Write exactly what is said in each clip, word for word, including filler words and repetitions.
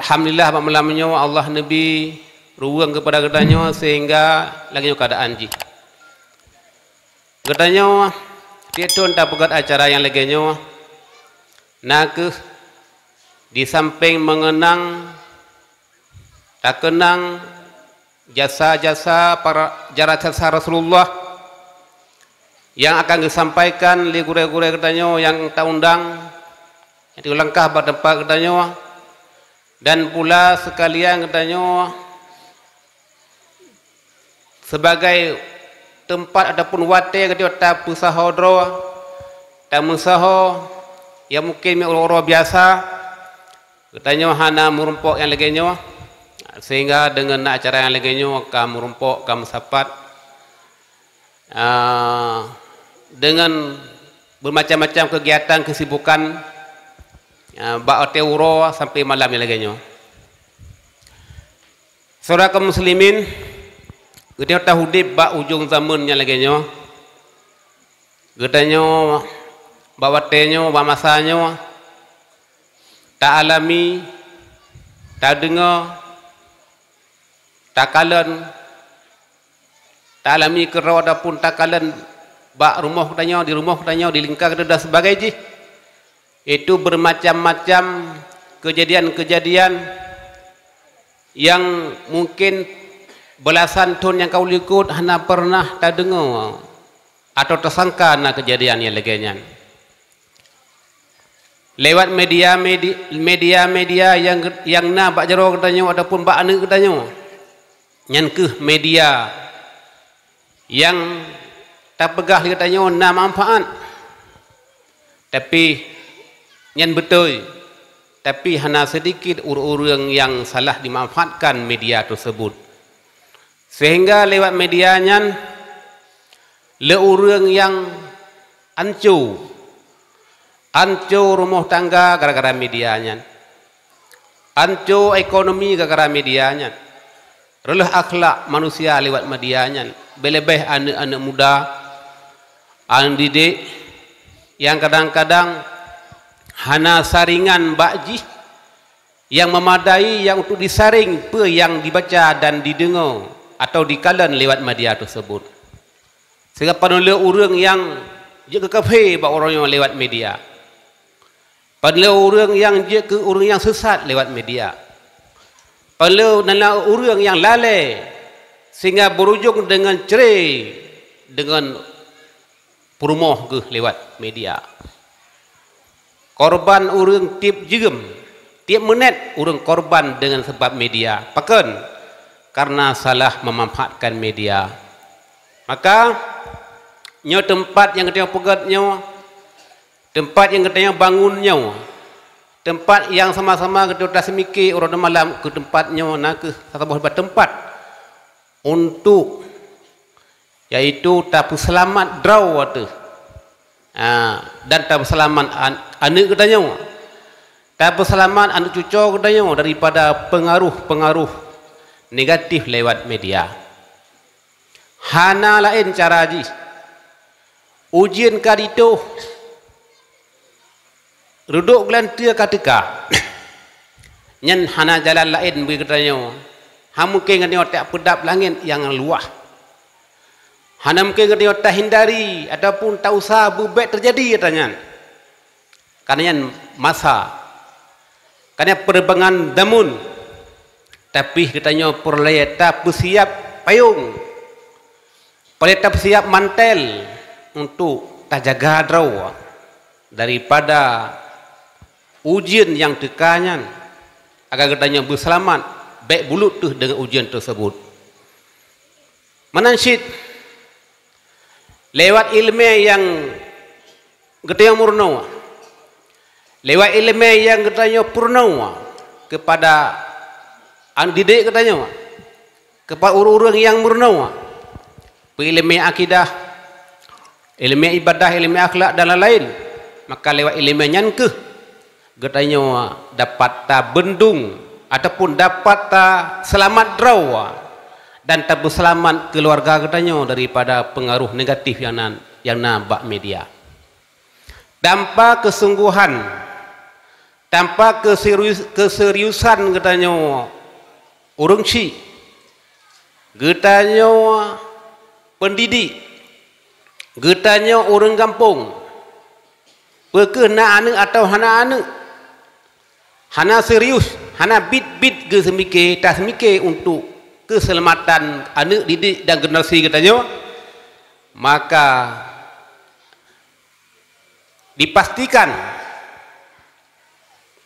Alhamdulillah, bak malam nyoe Allah neubi ruweueng keupada geutanyoe sehingga lagée nyoe keuadaan jih. Geutanyoe tiep thon tapeugét acara nyang lagée nyoe, na kheueh di sampéng meungeunang, takeunang jasa-jasa para, jasa-jasa Rasulullah nyang akan geusampaikan lé gurée-gurée geutanyoe nyang taundang, nyang teulangkah bak teumpat geutanyoe, dan pula seukalian geutanyoe sebagai teumpat ataupun watée geutanyoe tapeusaho droe, tameusaho, ya mungken meu uroe-uroe biasa, geutanyoe hana meurumpok nyang lagée nyoe, sehingga deungon na acara nyang lagée nyoe ka meurumpok, ka meusapat, ah, deungon beumacam-macam keugiatan keusibukan, ah, bak watée uroe sampoe malam nyang lagée nyoe. Syedara kaum muslimin, geutanyoe taudeb bak ujong zameun nyang lagée nyoe. Geutanyoe bak watée nyoe, bak masa nyoe, ta-alami, tadeungoe, takalon, ta-alami keudroe ataupun takalon bak rumoh geutanyoe, di rumoh geutanyoe, di lingka geutanyoe dan sebagai jih, yaitu bermacam-macam kejadian-kejadian nyang mungken beulasan thon nyang ka u likot hana pernah tadeungoe atawa tasangka na kejadian nyang lagée nyan. Lewat media-medi-, media-media nyang, nyang na bak jaroe geutanyoe ataupun bak aneuëk geutanyoe, nyan kheueh media nyang tapeugah lé geutanyoe na manfaat, tapi nyan beutôi, tapi hana seudikit ureuëng-ureuëng nyang salah dimanfaatkan media teusebut. Sehingga lewat media nyan, le ureuëng nyang anco, anco rumoh tangga gara-gara media nyan, anco ekonomi gara-gara media nyan, reuloh akhlak manusia lewat media nyan, leubeh-leubeh aneuëk-aneuëk muda, aneuëk didik nyang kadang-kadang hana saringan bak jih nyang memadai nyang untuk disaring peue nyang dibaca dan dideungoe atawa dikalon lewat media teusebut. Sehingga padub le ureuëng nyang jeuet keu kafé bak uroe nyoe lewat media. Padub le ureuëng nyang jeuet keu ureuëng nyang sesat lewat media. Padub le na ureuëng nyang lalée sehingga beurujông deungon cre deungon peurumoh geuh lewat media. Korban ureuëng tieb jeuem, tieb meunet ureuëng korban deungon sabab media. Pakon? Karena salah memanfaatkan media. Maka, nyoe teumpat nyang geutanyoe peugét nyoe, teumpat nyang geutanyoe bangun nyoe, teumpat nyang sama-sama geutanyoe taseumiké uroe dan malam keu teumpat nyoe na kheueh saboh teumpat untuk, yaitu tapeuseulamat droe ateueh, ha, dan tapeuseulamat an-, aneuëk geutanyoe, tapeuseulamat aneuëk cucoe geutanyoe daripada peungaruh-peungaruh negatif lewat media. Hana laén cara jih. Ujeuen ka jitôh, reudôk geulanteue ka teuka. Nyan hana jalan laén bagi geutanyoe. Hana mungken geutanyoe tapeudab langét nyang luwah. Hana mungken geutanyoe tahindari ataupun ta-useuha beubék teujadi ata nyan. Karena nyan masa, karena peureubangan damun, tapi geutanyoe peureulée tapeusiab payong, peureulée tapeusiab mantel untuk tajaga droe daripada ujeuen nyang teuka nyan, agar geutanyoe beuseulamat bék bulut teuh deungon ujeuen teusebut. Meunan cit, lewat iéleumé nyang geutanyoe meurunoe, lewat iéleumé nyang geutanyoe peurunoe keupada aneuëk didik geutanyoe, keupada ureuëng-ureuëng nyang meurunoe, peu iéleumé akidah, iéleumé ibadah, iéleumé akhlak dan laén-laén, maka lewat iéleumé nyan kheueh geutanyoe dapat tabeundong ataupun dapat taseulamat droe dan tapeuseulamat keuluwarga geutanyoe daripada peungaroh negatif nyang na, nyang na bak media. Tanpa keusungguhan, Tanpa keuserius-, keuseriusan geutanyoe ureuëng chik, geutanyoe peundidik, geutanyoe ureuëng gampông, peu kheueh na aneuëk atawa hana aneuëk, hana serius, hana bit-bit geuseumike, taseumike untuk keuseulamatan aneuëk didik dan generasi geutanyoe, maka dipastikan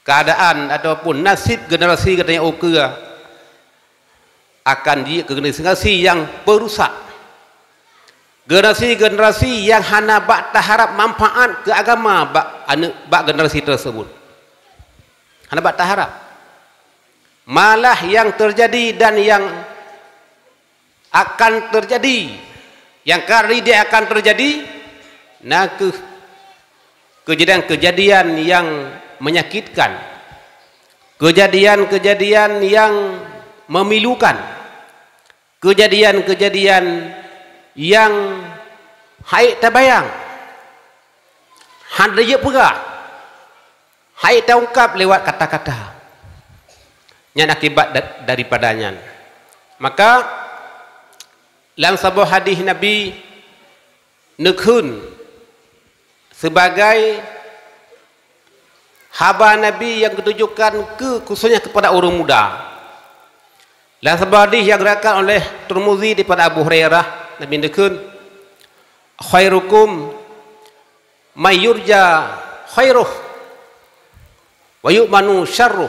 keuadaan ataupun nasib generasi geutanyoe ukeue akan jeuet keu generasi nyang peurusak. Generasi-generasi nyang hana bak taharab manfaat keu agama bak aneuëk, bak generasi tersebut. Hana bak taharab. Malah nyang teujadi dan nyang akan teujadi, nyang ka ridek akan teujadi, na kheueh keujadian-keujadian nyang menyakitkan, keujadian-keujadian nyang memilukan, keujadian-keujadian nyang hana tabayang, hana jeuet peugah, hana taungkab lewat kata-kata. Nyan akibat da-, daripada nyan. Maka, lam saboh hadis Nabi neukheun sebagai haba Nabi nyang geutujukan keu, khususnya kepada ureuëng muda. Lam saboh hadis nyang geurakan oleh Tirmizi daripada Abu Hurairah, Nabi neukheun, "Khairukum may yurja khairuh wa yu'manu syarruh,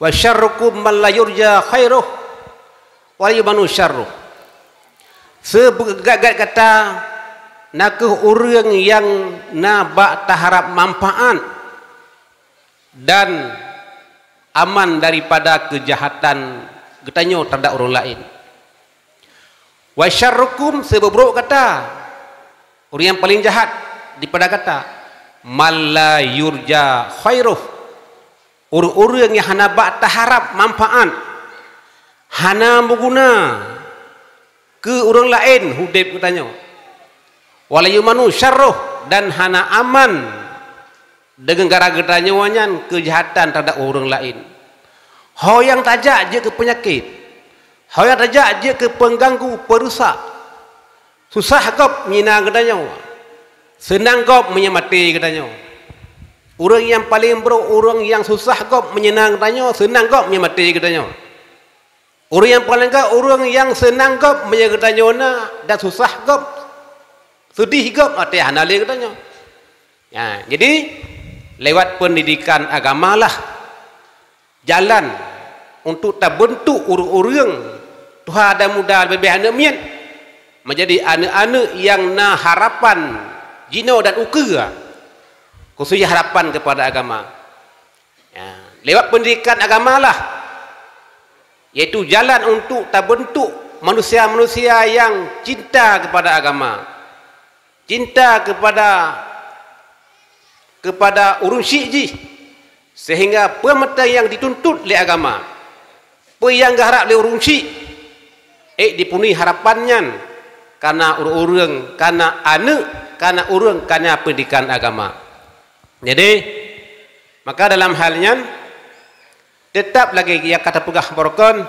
wa syarrukum man la yurja khairuh wa la yu'manu syarruh." Seubeugét-gét gata na kheueh ureuëng nyang na bak taharab manfaat dan aman daripada keujahatan geutanyoe teuhadap ureuëng laén. "Wa syarrukum," seubeubroe gata, ureuëng nyang paleng jahat daripada gata, "man la yurja khairuh," ureuëng-ureuëng nyang hana bak taharab manfaat, hana meuguna keu ureuëng laén udeb geutanyoe, "wa la yu'manu syarruh," dan hana aman deungon gara geutanyoe nyan keujahatan teuhadap ureuëng laén. Ho nyang tajak jeuet keu peunyakét, ho nyang tajak jeuet keu peungganggu, peurusak. Susah gob meunyoe na geutanyoe, seunang gob meunyoe maté geutanyoe. Ureuëng nyang paleng brok, ureuëng nyang susah gob meunyoe na geutanyoe, seunang gob meunyoe maté geutanyoe. Ureuëng nyang paleng gét, ureuëng nyang seunang gob meunyoe geutanyoe na, dan susah gob, seudeh gob maté hana lé geutanyoe. Ya, jadi, lewat peundidikan agama lah jalan untuk tabeuntuk ureuëng-ureuëng tuha dan muda, leubeh-leubeh aneuëk miet, menjadi aneuëk-aneuëk nyang na harapan jinoe dan ukeue, khususnya harapan kepada agama. Ya, lewat peundidikan agama lah, yaitu jalan untuk tabeuntuk manusia-manusia nyang cinta kepada agama, cinta kepada, kepada ureuëng chik jih, sehingga peue mantong nyang dituntut lé agama, peue nyang geuharab lé ureuëng chik, ék dipenuhi harapan nyan, kana ureuëng-ureuëng, kana aneuëk, kana ureuëng, kana peundidikan agama. Jadi, maka dalam hal nyan, tetap lagée nyang ka tapeugah baroekon,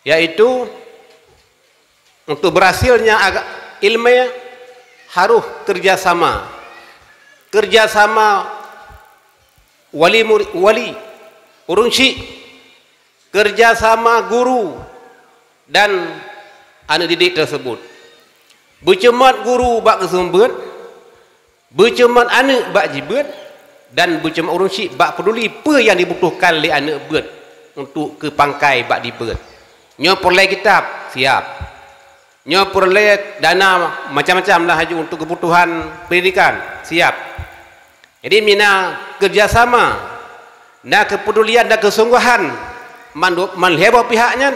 yaitu untuk berhasilnya aga-, ilmu harus kerjasama. Kerjasama wali murid, wali, ureuëng chik, kerjasama guru dan aneuëk didik tersebut. Beuceumot guru bak geuseumeubeuet, beuceumot aneuëk bak jibeuet, dan beuceumot ureuëng chik bak peuduli peue nyang dibutuhkan lé aneuëk beuet untuk keu pangkai bak dibeuet. Nyoe peureulée kitab, siap. Nyoe peureulée dana macam-macam lah aju untuk keubutuhan peundidikan, siap. Jadi, mina kerjasama, na keupedulian dan keusungguhan mandum, man lhée boh pihak nyan,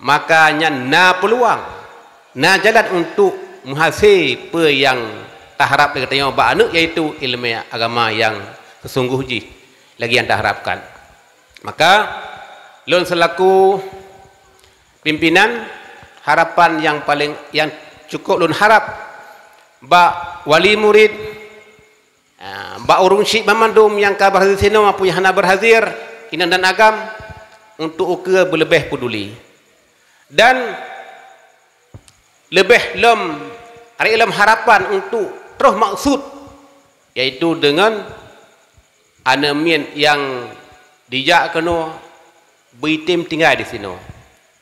maka nyan na peuluang, na jalan untuk meuhase peue nyang taharab lé geutanyoe bak aneuëk, yaitu iéleumé agama nyang seusunggoh jih lagée nyang taharabkan. Maka, lôn seulaku pimpinan, harapan nyang paleng, nyang cukup lôn harab bak wali murid, ah, Bak ureuëng syik banmandum nyang ka berhadir sinoe maupun nyang hana berhadir, inong dan agam, untuk ukeue beuleubeh peuduli. Dan leubeh lom, aré lom harapan untuk troh maksud, yaitu deungon aneuëk miet nyang dijak keunoe beuitem tinggai disinoe.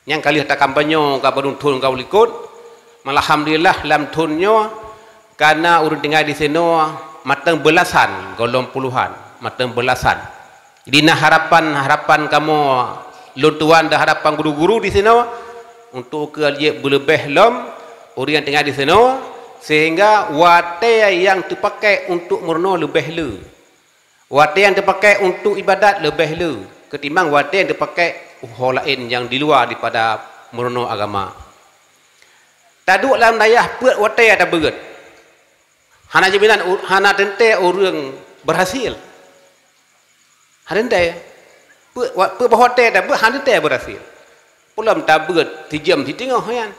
Nyang ka lheueh takampanye ka padum thon ka likot, alhamdulillah lam thon nyoe kana ureuëng tinggai disinoe mantong beulasan, gohlom puluhan, mantong beulasan. Jadi na harapan-harapan kamoe lôn tuan dan harapan guru-guru disinoe untuk keu jeuet beuleubeh lom ureuëng nyang tinggai disinoe, sehingga watée nyang teupakai untuk meurunoe leubeh le. Watée nyang teupakai untuk ibadat leubeh le ketimbang watée nyang teupakai ho laén nyang di luwa daripada meurunoe agama. Taduek lam dayah peuet watée tabeuet. Hana jaminan u-, hana teuntée ureuëng berhasil. Hana teuntée. Peuet wa-, peuet boh watée tabeuet hana teuntée berhasil. Peulom tabeuet sijeuem siteungoh nyan.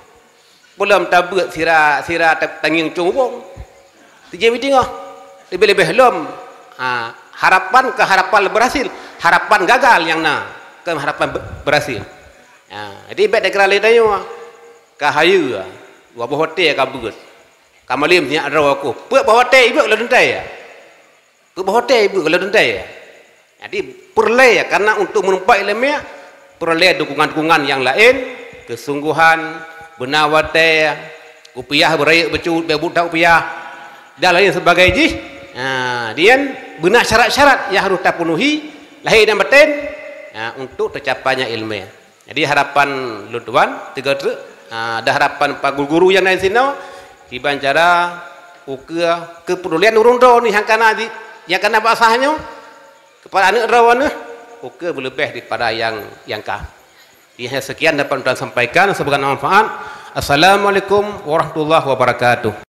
Peulom tabeuet sira, sira ta-, tangieng cong ubong. Sijeuem siteungoh. Leubeh-leubeh lom, ha, harapan keu harapan berhasil, harapan gagal nyang na, kon harapan be-, berhasil. Ha, jadi bék takira lé tanyoe, ka hayeue, dua boh watée ka beuet. Ka malem sinyak droe aku. Peuet boh watée ibeuet lom teuntée. Peuet boh watée ibeuet lom teuntée. Jadi peureulée karena untuk meureumpok iéleumé, peureulée dukungan-dukungan nyang laén, keusungguhan, beuna watée, kupiah beurayeuk beucut bék buta kupiah, dan lain sebagainya jih. Ha, dian beuna syarat-syarat nyang harôh tapenuhi lahé dan batén, ha, untuk teucapainya iéleumé. Jadi harapan lôn tuan tiga teuk, ha, dan harapan para guru-guru nyang na disinoe, kiban cara ukeue keupedulian ureuëng droe nyoe nyang kana di, nyang kana bak sah nyoe, keupada aneuëk droe nyoe, ukeue beuleubeh daripada nyang, nyang ka. Jadi hanya sekian dapat tuan sampaikan, semoga manfaat. Assalamualaikum warahmatullahi wabarakatuh.